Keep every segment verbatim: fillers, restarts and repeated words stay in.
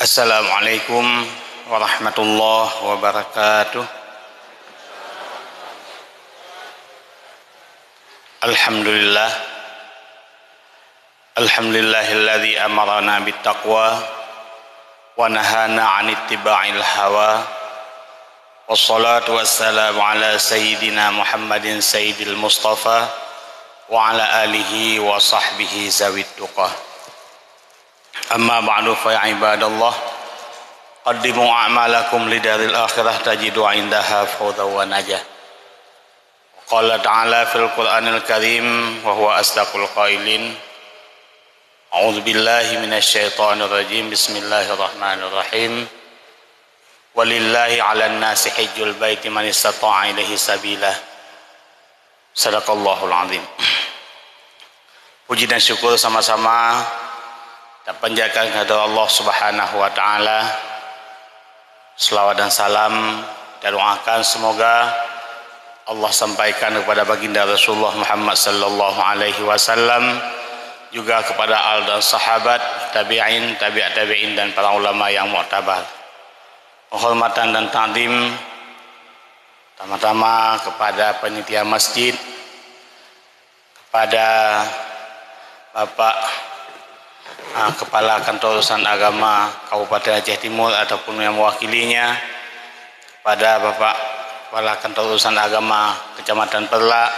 Assalamualaikum warahmatullahi wabarakatuh. Alhamdulillah. Alhamdulillahilladzi amarana bittaqwa wa nahana 'anit tiba'il hawa. Wassalatu wassalamu ala sayyidina Muhammadin sayyidil mustafa wa ala alihi wa sahbihi zawit tuqa. Amma ba'du, fa ya ibadallah, qaddimu a'malakum lidaril akhirah tajidu indaha fawza wa najah. Qala ta'ala fil Qur'anil Karim wa huwa asdaqul qailin. A'udzu billahi minasy syaithanir rajim. Bismillahirrahmanirrahim. Walillahi 'alan nasi hijjul baiti man istata'a ilaihi sabila. Sadaqallahul azim. Puji dan syukur sama-sama tapanjatkan kehadrat Allah Subhanahu wa taala. Selawat dan salam kita doakan semoga Allah sampaikan kepada baginda Rasulullah Muhammad sallallahu alaihi wasallam, juga kepada al dan sahabat, tabi'in, tabi'at tabi'in dan para ulama yang muktabar. Penghormatan dan takzim pertama-tama kepada panitia masjid, kepada Bapak, ah, Kepala Kantor Urusan Agama Kabupaten Aceh Timur ataupun yang mewakilinya, kepada Bapak Kepala Kantor Urusan Agama Kecamatan Perlak,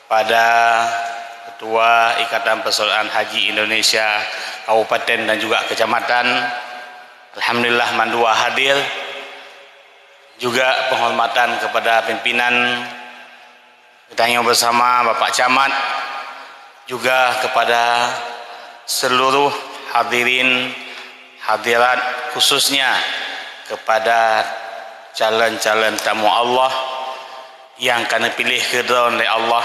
kepada Ketua Ikatan Persaudaraan Haji Indonesia Kabupaten dan juga Kecamatan. Alhamdulillah, mandua hadir. Juga penghormatan kepada pimpinan geutanyoe bersama, Bapak Camat, juga kepada seluruh hadirin hadirat, khususnya kepada calon-calon tamu Allah yang ka neupiléh keudroe lé Allah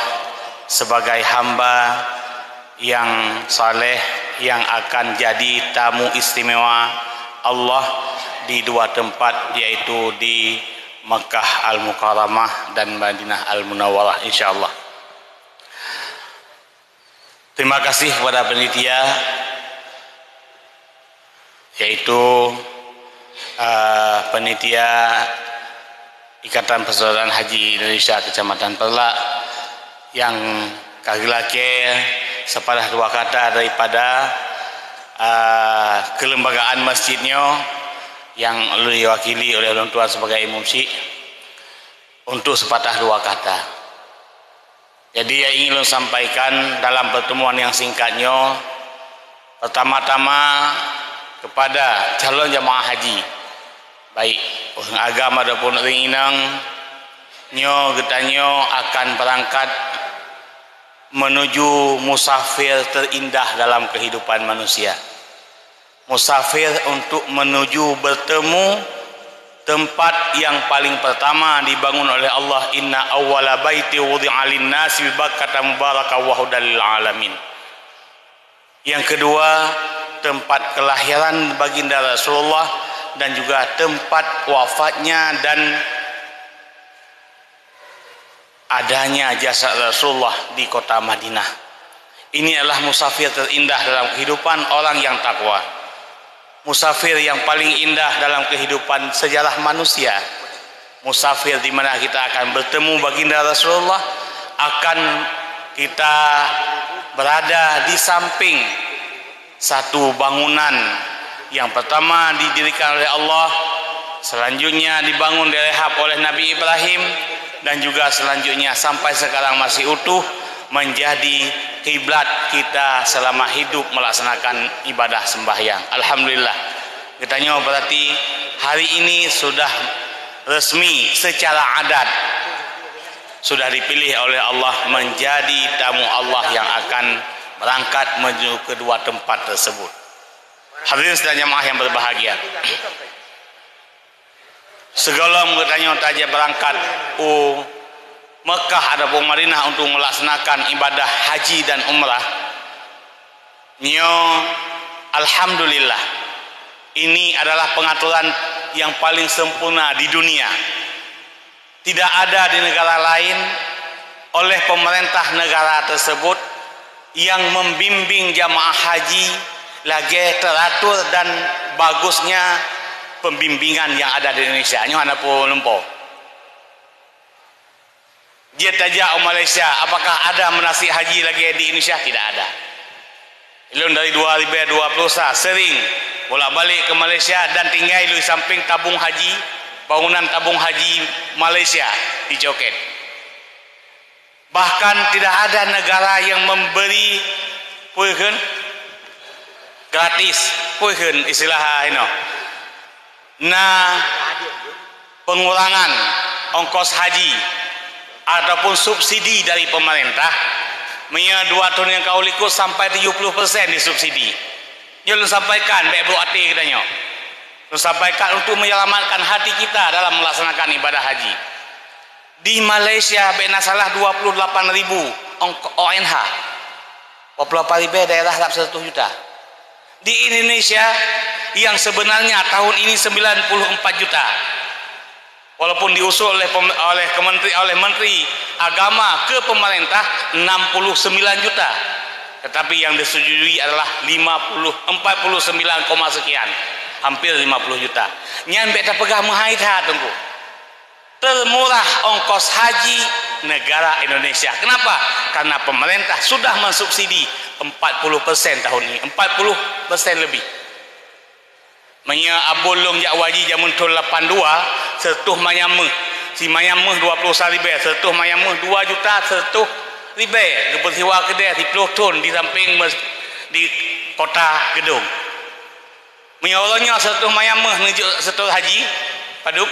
sebagai hamba yang saleh yang akan jadi tamu istimewa Allah di dua tempat, yaitu di Makkah Al-Mukarramah dan Madinah Al-Munawwarah, insyaallah. Terima kasih kepada panitia, yaitu, eh, panitia Ikatan Persaudaraan Haji Indonesia Kecamatan Perlak yang ka geulakée sepatah dua kata daripada, eh, kelembagaan masjid nyoe yang diwakili oleh ulôn tuan sebagai imum syik untuk sepatah dua kata. Jadi, yang ingin lôn sampaikan dalam pertemuan yang singkat nyoe, pertama-tama kepada calon jamaah haji, baik ureuëng agam ataupun ureuëng inong, nyoe geutanyoe akan berangkat menuju musafir terindah dalam kehidupan manusia. Musafir untuk menuju bertemu tempat yang paling pertama dibangun oleh Allah, "Inna awwala baiti wudi'a lin-nasi bi Bakkata mubaraka wa hudal lil alamin." Yang kedua, tempat kelahiran baginda Rasulullah dan juga tempat wafatnya dan adanya jasad Rasulullah di kota Madinah. Ini adalah musafir terindah dalam kehidupan orang yang takwa. Musafir yang paling indah dalam kehidupan sejarah manusia. Musafir di mana kita akan bertemu baginda Rasulullah, akan kita berada di samping satu bangunan yang pertama didirikan oleh Allah, selanjutnya dibangun direhab oleh Nabi Ibrahim, dan juga selanjutnya sampai sekarang masih utuh menjadi kiblat kita selama hidup melaksanakan ibadah sembahyang. Alhamdulillah. Geutanyoe berarti hari ini sudah resmi secara adat sudah dipilih oleh Allah menjadi tamu Allah yang akan berangkat menuju kedua tempat tersebut. Hadirin sidang jamaah yang berbahagia, sigohlom geutanyoe tajak berangkat u Mekah ataupun Madinah untuk melaksanakan ibadah haji dan umrah, nyoe, alhamdulillah, ini adalah pengaturan yang paling sempurna di dunia. Tidak ada di negara lain oleh pemerintah negara tersebut yang membimbing jamaah haji Lagèe teratur dan bagusnya pembimbingan yang ada di Indonesia. Nyoe hana peue lumpoe. Jeuet tajak u Malaysia, apakah ada manasik haji lagèe di Indonesia? Tidak ada. Ulôn dari dua ribu dua puluh sa sering bolak-balik ke Malaysia dan tinggai lôn di samping tabung haji, bangunan tabung haji Malaysia di Joket. Bahkan tidak ada negara yang memberi, peue kheun, gratis, peue kheun istilah inoe. Na pengurangan ongkos haji ataupun subsidi dari pemerintah, meunyoe dua thôn nyang ka u likot sampai tujuh puluh persen disubsidi. Nyoe lôn sampaikan, bèk brok até geutanyoe. Lôn sampaikan untuk menyelamatkan hati kita dalam melaksanakan ibadah haji. Di Malaysia, bèk na salah, dua puluh delapan ribu ong-, O N H. Dua puluh delapan ribu daerah rab seratus juta. Di Indonesia yang sebenarnya tahun ini sembilan puluh empat juta. Walaupun diusul oleh pem-, oleh kementeri-, oleh Menteri Agama ke pemerintah enam puluh sembilan juta. Tetapi yang disetujui adalah lima puluh, empat puluh sembilan koma sekian, hampir lima puluh juta. Nyan bèk tapeugah meuhai that, Teungku. Termurah ongkos haji negara Indonesia. Kenapa? Karena pemerintah sudah mensubsidi empat puluh persen tahun ini, empat puluh persen lebih. Meunyoe abon lôn jak haji jameun thôn lapan dua, seratus manyam méuh. Si manyam méuh dua puluh sa ribèe, seratus manyam méuh dua juta seratus ribèe. Geupeusiwa keudè siplôh thôn di sampéng mes-, di kota Geudong. Meunyoe uroe nyoe seratus manyam méuh neujok seutôt haji, padub?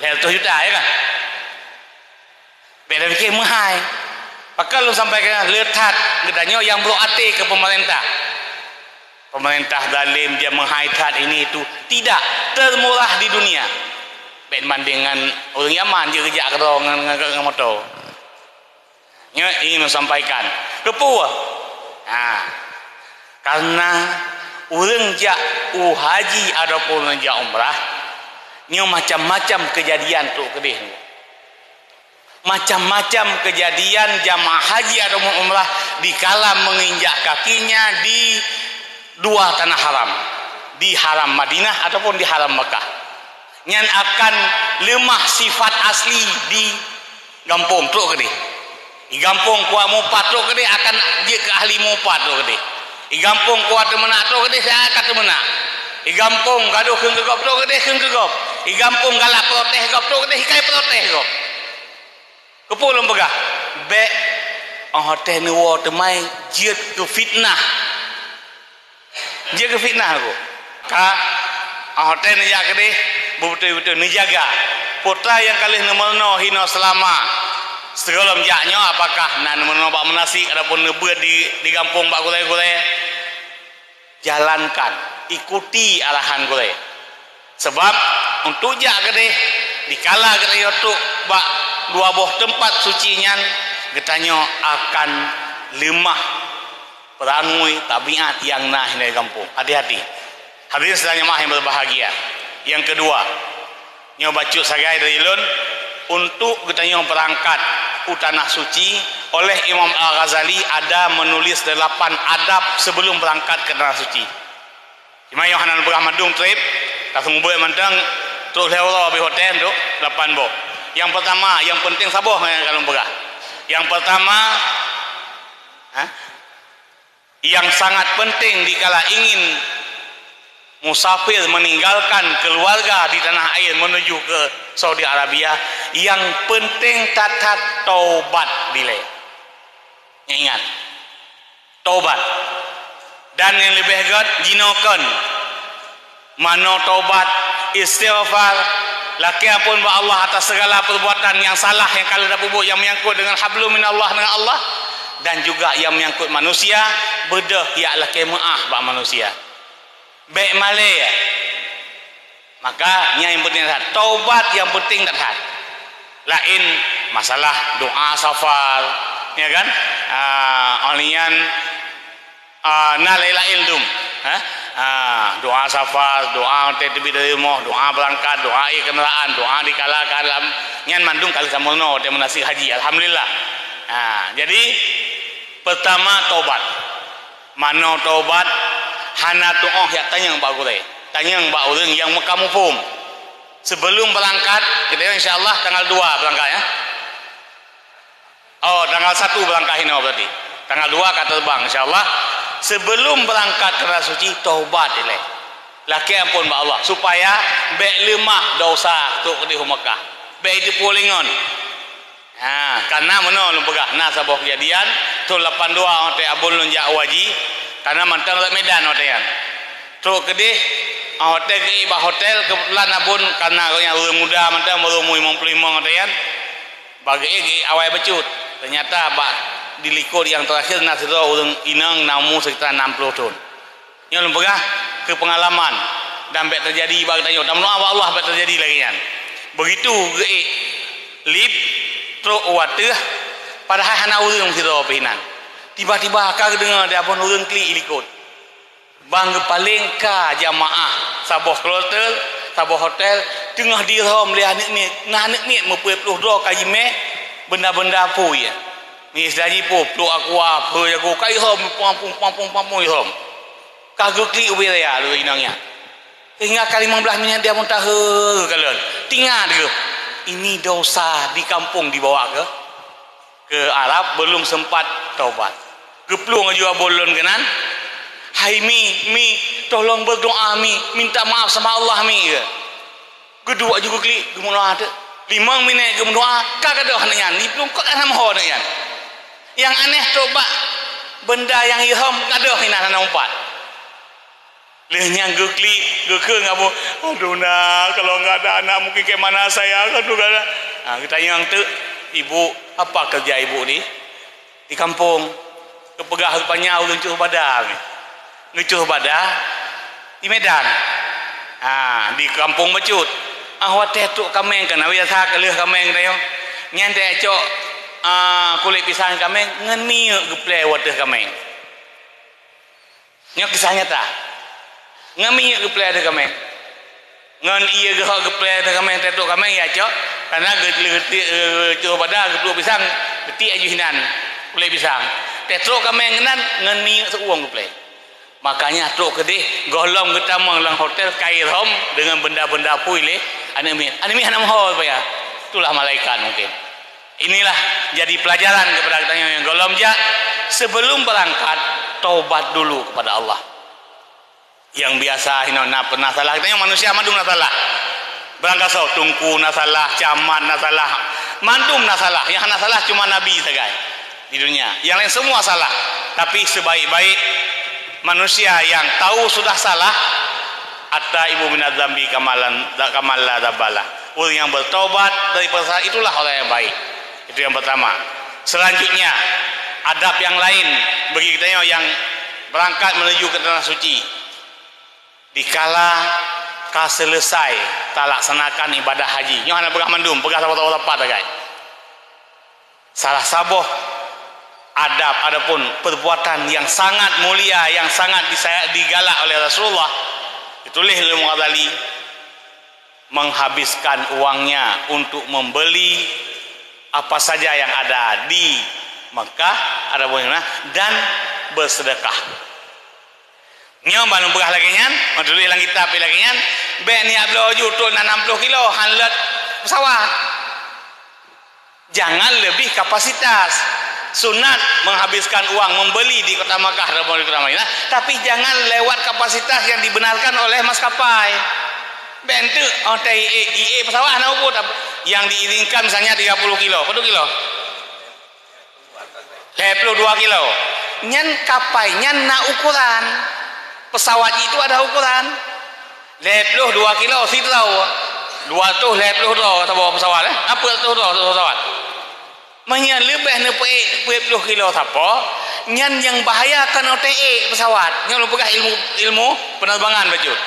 Lhèe reutôh juta, ya kan? Bèk tapike meuhai. Pakon lôn sampaikan le that, geutanyoe nyang brok até keu pemerintah. Pemerintah zalim, dia meuhai that ini itu. Tidak, termurah di dunia. Bèk banding ngon ureueng Yaman, jeuet geujak keudroe ngon, ngon, ngon moto. Nyoe ingin lôn sampaikan. Keupeue? Ha. Karena ureueng jak u haji ataupun ureueng jak umrah, nyoe macam-macam keujadian trok keudeh. Macam-macam keujadian jamaah haji ataupun umrah dikala menginjak kakinya di dua tanah haram, di haram Madinah ataupun di haram Mekah. Nyan akan leumah sifat asli di gampông trok keudeh. I gampông kuat mupat trok keudeh akan jeuet keu ahli mupat trok keudeh. I gampông kuat teumeunak trok keudeh, siat ka teumeunak. I gampông gadôh kheun keu gob trok keudeh, kheun keu gob. I gampông galak protes gob trok keudeh, hikai protes gob. Keupeue lôn peugah? Bèk 'oh watèe neuwoe teumai jeuet keu fitnah. Jeuet keu fitnah, Teungku. Ka, 'oh watèe neujak keudeh, beubeutôi-beutôi neujaga. Peue nyang ka lheueh neumeurunoe hinoe seulama. Sigohlom jak nyoe, apakah na neumeurunoe bak meunasik ataupun neubeuet di, di gampông bak gurèe-gurèe? Jalankan, ikuti arahan gurèe. Sabab untuk jak keudeh, dikala geutanyoe trok bak dua boh teumpat suci nyan, geutanyoe akan leumah peurangui tabiat nyang na hinoe gampông. Hati-hati. Hadirin sidang jamaah yang berbahagia. Yang kedua, nyoe bacut sagai dari lôn, untuk geutanyoe beurangkat u tanah suci, oleh Imam Al-Ghazali ada menulis delapan adab sebelum berangkat ke tanah suci. Cuma nyoe hana lôn peugah mandum trép, ka seumeubeuet mantong, trok lhèe uroe abéh watèe untuk lapan boh. Yang pertama, yang penting saboh nyang ka lôn peugah. Yang pertama, ha? Yang sangat penting dikala ingin musafir meninggalkan keluarga di tanah air menuju ke Saudi Arabia, yang penting that-that taubat dilèe. Ingat, taubat. Dan nyang leubeh gèt, jinoe kon. Manoe taubat, istighfar, lakèe ampôn bak Allah atas segala perbuatan nyang salah nyang ka lheueh tapeubuet nyang menyangkut dengan hablum minallah, dengan Allah, dan juga nyang menyangkut manusia, beudôh jak lakèe meu'ah bak manusia. Bèk malèe. Maka nyang penting that, taubat nyang penting that. Laén masalah doa safar, ya kan? Ah, 'oh lheueh nyan, ah, na laén-laén dum, ha? Ah, doa safar, doa watèe teubiet dari rumoh, doa beurangkat, doa ié keundaraan, doa dikala ka lam, nyan mandum ka lheueh tameurunoe watèe meunasik haji, alhamdulillah. Ah, jadi pertama taubat. Manoe taubat, Hana tuoh jak tanyong bak gurée, tanyong bak ureuëng nyang meuka muphom. Sebelum beurangkat, kita insya Allah tanggal dua beurangkat, ya. Oh, tanggal satu beurangkat hinoe berarti. Tanggal dua ka terbang, insya Allah. Sebelum beurangkat keu tanah suci, taubat ilée. Lakée amphon bak Allah supaya bék leumah dosa trok keudeh u Mekah. Bék jiteupeue lé ngon. Ha, kana meunoe lôn peugah, na saboh keujadian, thon lapan dua watée abon lôn jak haji, kana mantong rot Medan watée nyan. Trok keudeh, watée geuék bak hotel, keubeutulan abon kana gobnyan ureuëng muda mantong, baru umur limong ploh limong watée nyan. Bak geuék, geuék awai bacut. Teunyata bak di likot nyang teurakhir na sidroe ureuëng inong na umu seukira nam ploh thon. Nyoe lôn peugah keu peungalaman dan bék teujadi bak geutanyoe. Tameudoá bak Allah bék teujadi lagée nyan. Beugitu geuék lip trok u ateueh, padahai hana ureuëng sidroe pih inan. Tiba-tiba ka geudeungoe di abon ureuëng klik i likot. Ban geupaleng ka jamaah saboh kloter, saboh hotel, teungoh dirhom lé aneuëk miet. Na aneuëk miet meupeuet ploh droe ka jimé benda-benda apui. Miseue jipo, pluek aqua, peue jago, ka irhom, pampung, pampung, pampung irhom. Ka geuklik ubé raya lé inong nyan. Sehingga ka limong blaih minét dia muntah kalon. Tingat geuh, ini dosa di kampung dibawa ke, ke Arab, belum sempat taubat. Geuplueng laju abon lôn keunan, "Hai Mi, Mi, tolong berdoa Mi, minta maaf sama Allah Mi," kheun. Geuduek laju geuklik, geumeudoa teuk. Limong minét geumeudoa, ka gadôh aneuëk nyan. Diplueng kok hana meuho aneuëk nyan. Nyang aneh trok bak benda nyang irhom gadôh inan hana meupat. Lheueh nyan geuklik, geukheun ngon abon, "Aduh na, kalau nggak ada anak mungkin kayak mana saya, aduh na." Ha, geutanyong teuk, "Ibu, apa kerja ibu ni?" "Di kampung." Geupeugah rupanya ureuëng cuh bada. Geucuh bada di Medan. Ha, di kampung bacut. Ah, watée trok kaméng kan, biasa ka lheueh kaméng tanyong. Nyan tacok, ah, kulét pisang kaméng ngon minyeuk geuplé u ateueh kaméng. Nyoe kisah nyata. Ngon minyeuk geuplé ateueh kaméng. Ngon ié geuhok geuplé ateueh kaméng, tacok kaméng ya cok. Karena geu-, geu-, geu-, geucuh bada geupluek pisang, geutiek aju hinan kulét pisang. Tacok kaméng keunan ngon minyeuk seuueng geuplé. Makanya trok keudeh gohlom geutamong lam hotel ka irhom deungon benda-benda apui lé aneuëk miet. Aneuëk miet hana meuho paya. Itulah malaikat mungkin. Inilah jadi pelajaran kepada kita yang gohlom jak, sebelum berangkat, taubat dulu kepada Allah. Yang biasa hino na pernah salah, kita yang manusia mandum na salah. Berangkaso tungku na salah, camat na salah, mandum na salah. Yang hana salah cuma nabi sagai di dunia. Yang lain semua salah. Tapi sebaik-baik manusia yang tahu sudah salah, at-taibu minadz dzambi kamalan, kamalla dzambalah. Orang yang bertobat daripada salah, itulah orang yang baik. Itu yang pertama. Selanjutnya, adab yang lain bagi kita yang berangkat menuju ke tanah suci. Dikala ka selesai talaksanakan ibadah haji. Nyoe hana peugah mandum, peugah saboh-saboh sapat sagai. Salah saboh adab ataupun perbuatan yang sangat mulia, yang sangat disayang, digalak oleh Rasulullah, ditulis oleh Imam Ghazali, menghabiskan uangnya untuk membeli apa saja yang ada di Mekah, ada dan bersedekah. Nyoe ban lôn peugah lagée nyan, meutulih lam kitab lagée nyan, bék niat bloe ju trok na enam puluh kilo, han leuet pesawat. Jangan lebih kapasitas. Sunat menghabiskan uang membeli di kota Makkah dan di kota Madinah, tapi jangan lewat kapasitas yang dibenarkan oleh maskapai. Bék enteuk, oh, teuié, ié pesawat hana ubat, yang diizinkan misalnya tiga puluh kilo, berapa kilo? Lhée ploh dua kilo. Nyan kapai nyan na ukuran. Pesawat itu ada ukuran. Lhée ploh dua kilo sidroe. Dua ratus lhée ploh droe saboh pesawat, eh? Apa ratus droe saboh pesawat? Meunyoe leubeh neupeuék peuet ploh kilo sapo, nyan nyang bahaya kon teuék pesawat. Nyoe lôn peugah ilmu, ilmu penerbangan bacut.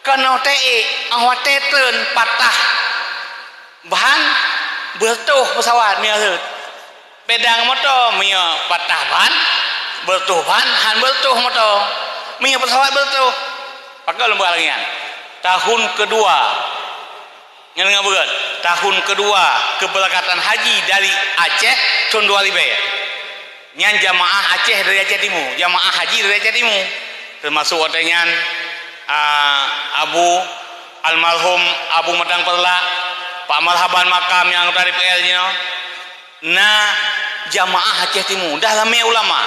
Kon teuék, 'oh watée treun patah ban, beureutoh pesawat meunyoe rhot. Beda ngon moto, meunyoe patah ban, beureutoh ban, han beureutoh moto. Meunyoe pesawat beureutoh. Pakon lôn peugah lagée nyan? Tahun kedua, nyan deungoe beugét, tahun kedua keberangkatan haji dari Aceh tahun dua ribu. Nyan jamaah Aceh dari Aceh Timu, jamaah haji dari Aceh Timu. Teumasok watée nyan, a, Abu, almarhum Abu Matang Peurlak, Pak Marhaban Makam nyang anggota D P R jinoe, na jamaah Aceh Timu, dah ramé ulama.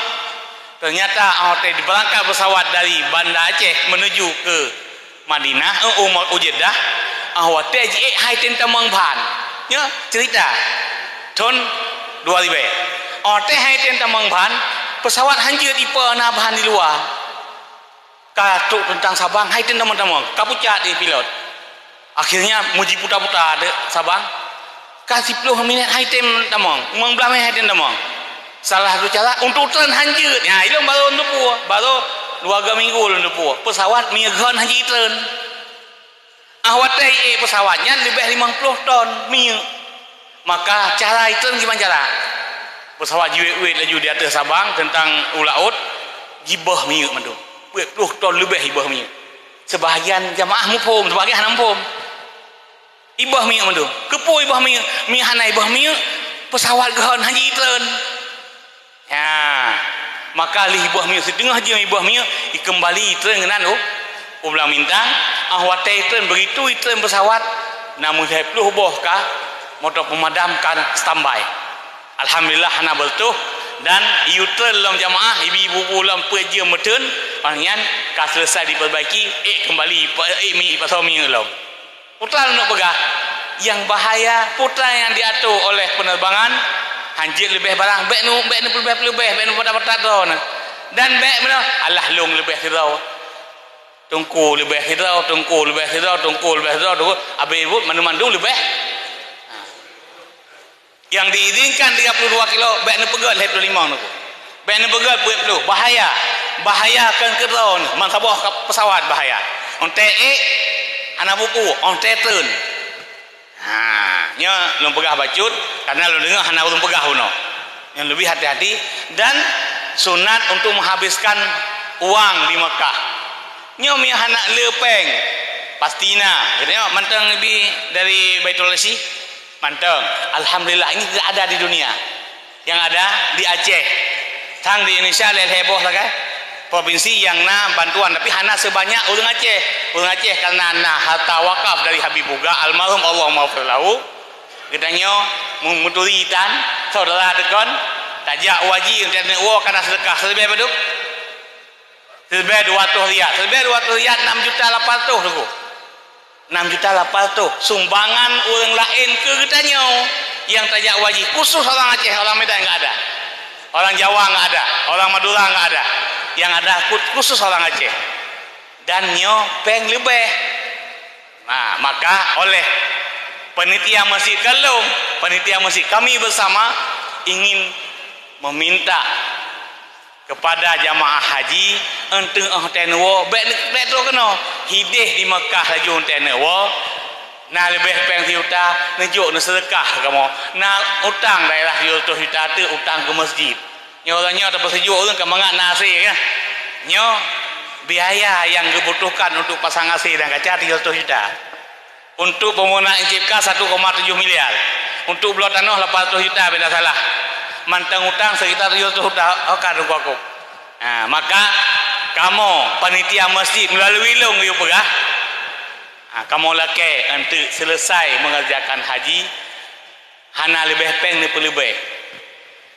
Teunyata watée jibeurangkat peusawat dari Banda Aceh meunuju keu Madinah, eh, u, u Jeddah, ah, watée jiék han tem tamong ban. Nyoe ceurita thon dua ribée. Watée han tem tamong ban, peusawat han jeuet ipo na ban di luwa. Ka trok teuntang Sabang, han tem tamong-tamong, ka pucat di pilot. Akhirnya, meujiputa-puta di Sabang. Ka siplôh minét han tem tamong, limong blaih minét han tem tamong. Salah satu cara untuk treun han jeuet. Ya, ilong baru lôn teupeu, baru dua ga minggu lôn teupeu. Peusawat minyeuk han jitreun. Ah, watée iék peusawat nyan leubeh limong ploh ton minyeuk. Maka cara itreun kiban cara. Peusawat jiwét-wét laju di ateueh Sabang teuntang u laôt, jibeuh minyeuk mandum. Peuet ploh ton leubeh ibeuh minyeuk. Sebahagian jamaah muphom, sebahagian hana muphom. Ibeuh minyeuk mandum. Keupeue ibeuh minyeuk? Meunyo hana ibeuh minyeuk, peusawat geuhon han jitreun. Ya, maka lheuh ibeuh minyeuk, siteungoh jeuem ibeuh minyeuk, ikeumbali treun keunan u, u Blang Bintang. Ah, watée treun, begitu itreun peusawat, na meuhai ploh boh ka moto peumadam ka standby. Alhamdulillah, hana beureutoh dan iyue treun lom jamaah, ibi bubu lom peuet jeuem meuteun, nyan ka selesai diperbaiki, ék keumbali, ék mi, ipasoe minyeuk lom. Peue treuk lôn peugah, nyang bahaya peue treuk nyang diatur oleh penerbangan, han jeuet leubeh barang, bék nu, bék nu peuleubeh-peuleubeh, bék nu patat-patat droeneuh. Dan bék meunoe, alah lôn leubeh sidroe. Teungku leubeh sidroe, teungku leubeh sidroe, teungku leubeh sidroe, teungku, abéh buet mandum-mandum leubeh. Nyang diizinkan tiga puluh dua kilo, bék neupeugét lhée ploh limong neuku. Bék neupeugét peuet ploh, bahaya. Bahaya keu keudroe neuh, man saboh ka-, peusawat bahaya. Óh teu ék, hana buku, óh teu treun. Ha, nyoe lôn peugah bacut, karena lôn deungoe hana ureuëng peugah bunoe. Nyang leubeh hati-hati dan sunat untuk menghabiskan uang di Mekah. Nyoe mie hana le péng, pasti na. Geutanyoe mantong neubi dari Baitul Isi. Mantong, alhamdulillah, ini tidak ada di dunia. Yang ada di Aceh. Sang di Indonesia lhée-lhée boh sagai provinsi nyang na bantuan, tapi hana sebanyak ureuëng Aceh. Ureuëng Aceh karena na harta wakaf dari Habib Buga almarhum, Allahumma ghfir lahu. Geutanyoe mu-, meuturi tan, saudara deukon, tajak u haji, untuk neuwoe kana sedekah, seuleubeh padum? Seuleubeh dua ratus riyal. Seuleubeh dua ratus riyal, enam juta lapan ratus, Teungku. Enam juta lapan ratus. Sumbangan ureuëng laén keu geutanyoe nyang tajak u haji. Khusus orang Aceh, orang Medan enggak ada. Orang Jawa enggak ada. Orang Madura enggak ada. Yang ada khu-, khusus orang Aceh. Dan nyoe péng leubeh. Nah, maka oleh panitia masjid keu lôn, panitia masjid kami bersama ingin meminta kepada jamaah haji, enteuk óh teu neuwoe, bék, bék trok keunoe. Hideh di Mekah laju óh teu neuwoe, na leubeh péng sijuta, neujok neuseudeukah kamoe. Na utang daerah tujoh reutôh juta teuk utang keu masjid. Nyoe uroe nyoe tapeusijuek ureuëng ka mangat na hasé, kan? Nyoe biaya nyang geubutuhkan untuk pasang hasé dan kaca tujoh reutôh juta. Untuk pembangunan M C F K satu koma tujuh miliar. Untuk bloe tanoh lapan reutôh juta bila salah. Mantong utang sekitar tujoh reutôh juta, oka dungkok. Ha, maka kamoe panitia masjid melalui lôn geuyue peugah, ha, kamoe lakée enteuk selesai mengerjakan haji, hana leubeh péng neupeuleubeh.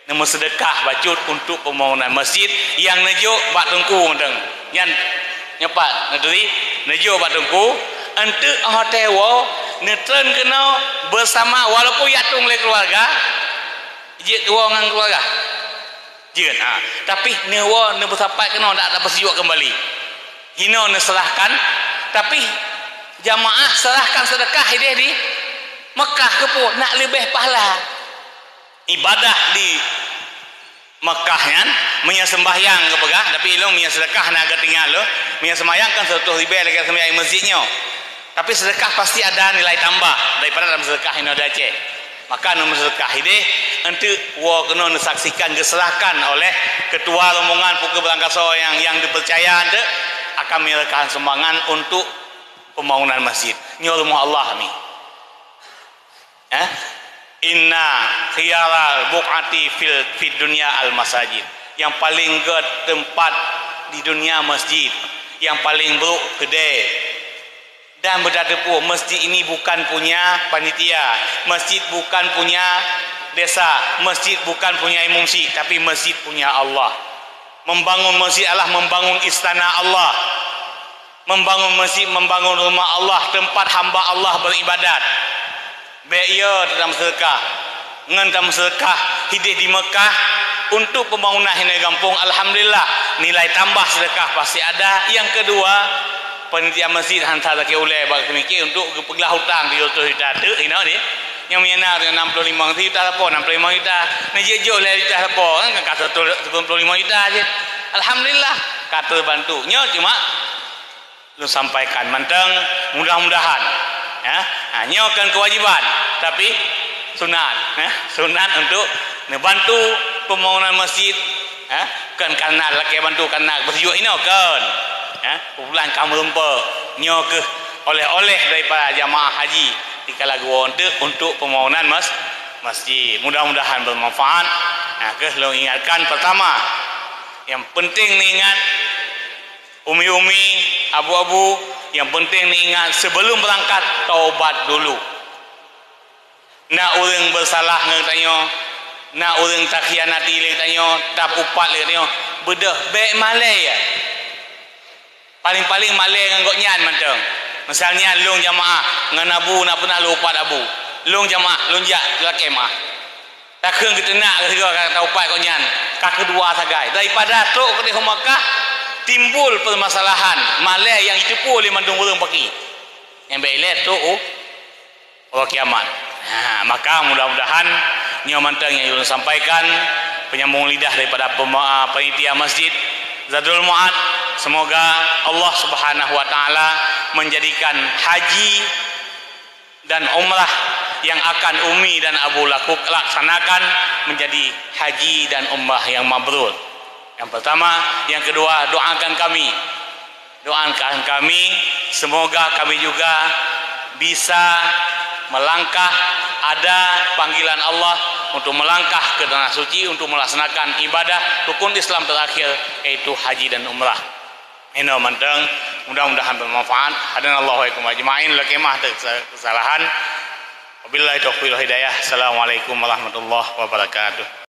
Neumeuseudeukah bacut untuk pembangunan masjid nyang neujok bak teungku mantong. Nyan, nyoe pat neuturi, neujok bak teungku, enteuk óh teu woe, neutreun keunoe beusama, walaupun jak tueng lé keuluwarga, jeuet woe ngon keuluwarga. Jeuet, ha. Tapi neuwoe, neubeusapat keunoe, dak tapeusijuek keumbali. Hinoe neuseurahkan, tapi jamaah seurahkan seudeukah hideh di Mekah keupeue, nak leubeh pahala. Ibadah di Mekah nyan, meunyoe seumbahyang geupeugah, tapi ilong meunyoe seudeukah hana geutinggai lôn, meunyoe seumbahyang kan seratus ribèe lagèe seumbahyang masjid nyoe. Tapi seudeukah pasti ada nilai tambah daripada dalam seudeukah inoe di Aceh. Maka neumeuseudeukah idéh, enteuk woe keunoe neusaksikan geuseurahkan oleh ketua rombongan Pukeue Beurangkasoe nyang, nyang dipercaya enteuk akan menyerahkan sumbangan untuk pembangunan masjid. Nyoe rumoh Allah kami. Eh? Inna khiyaral buq'ati fil, fid dunya al masajid. Yang paling gét tempat Di dunia masjid yang paling buruk keudè. Dan beutateupeue, masjid ini bukan punya panitia, masjid bukan punya desa, masjid bukan punya imum masjid, tapi masjid punya Allah. Membangun masjid adalah membangun istana Allah. Membangun masjid, membangun rumah Allah, tempat hamba Allah beribadat. Bèk yo tameuseudeukah. Ngon tameuseudeukah hideh di Mekah untuk pembangunan hinoe gampông, alhamdulillah, nilai tambah seudeukah pasti ada. Nyang keudua, panitia masjid hantar lagèe ulèe bak teumikir untuk geupeuglah utang tujoh reutôh juta teuk hinoe nyoe. Nyang meunan nam ploh limong juta sapo, nam ploh limong juta. Nah, jeuet-jeuet lhèe juta sapo, kan ka seratus sembilan puluh lima juta cit. Alhamdulillah, ka teubantu. Nyoe cuma lôn sampaikan mantong, mudah-mudahan, ya. Ha, nyoe kon kewajiban, tapi sunat, ya. Sunat untuk neubantu pembangunan masjid, ya. Kon karena lakèe bantu, karena beuseujok inoe, kon. Ya, kumpulan ka meureumpok. Nyoe keuh oleh-oleh daripada jamaah haji di Kala Geuwoe untuk, untuk pembangunan mas-, masjid. Mudah-mudahan bermanfaat. Nah, keuh lôn ingatkan, pertama, yang penting diingat, umi-umi, abu-abu, yang penting diingat, sebelum berangkat, taubat dulu. Na ureueng beusalah ngon geutanyoe, na ureueng takhianati lé geutanyoe, tapupat lé geutanyoe, beudôh, bèk malèe, ya. Paléng-paléng malèe ngon gobnyan mantong. Misalnya, lôn jamaah ngon abu, na pernah lôn upat abu. Lôn jamaah, lôn jak lakèe maah. Takheun geuteunak sigoe ka taupat gobnyan, ka keudua sagai. Daripada trok keudéh u Makkah, timbul permasalahan, malèe nyang jiteupeue lé mandum ureueng paki. Nyang bèk ilèe trok u Uroe kiamat. Ha, maka mudah-mudahan nyoe mantong nyang ulôn sampaikan, penyambung lidah daripada pema-, panitia Masjid Zadul Ma'ad. Semoga Allah Subhanahu wa Ta'ala menjadikan haji dan umrah yang akan Umi dan Abu laku-, laksanakan menjadi haji dan umrah yang mabrur. Yang pertama, yang kedua, doakan kami. Doakan kami, semoga kami juga bisa melangkah, ada panggilan Allah untuk melangkah ke Tanah Suci untuk melaksanakan ibadah rukun Islam terakhir, yaitu haji dan umrah. Inoe mantong, mudah-mudahan bermanfaat. Hadanallahu wa iyyakum ajma'in. Lakèe maah teuh kesalahan. Wabillahi taufiq wal hidayah. Assalamualaikum warahmatullahi wabarakatuh.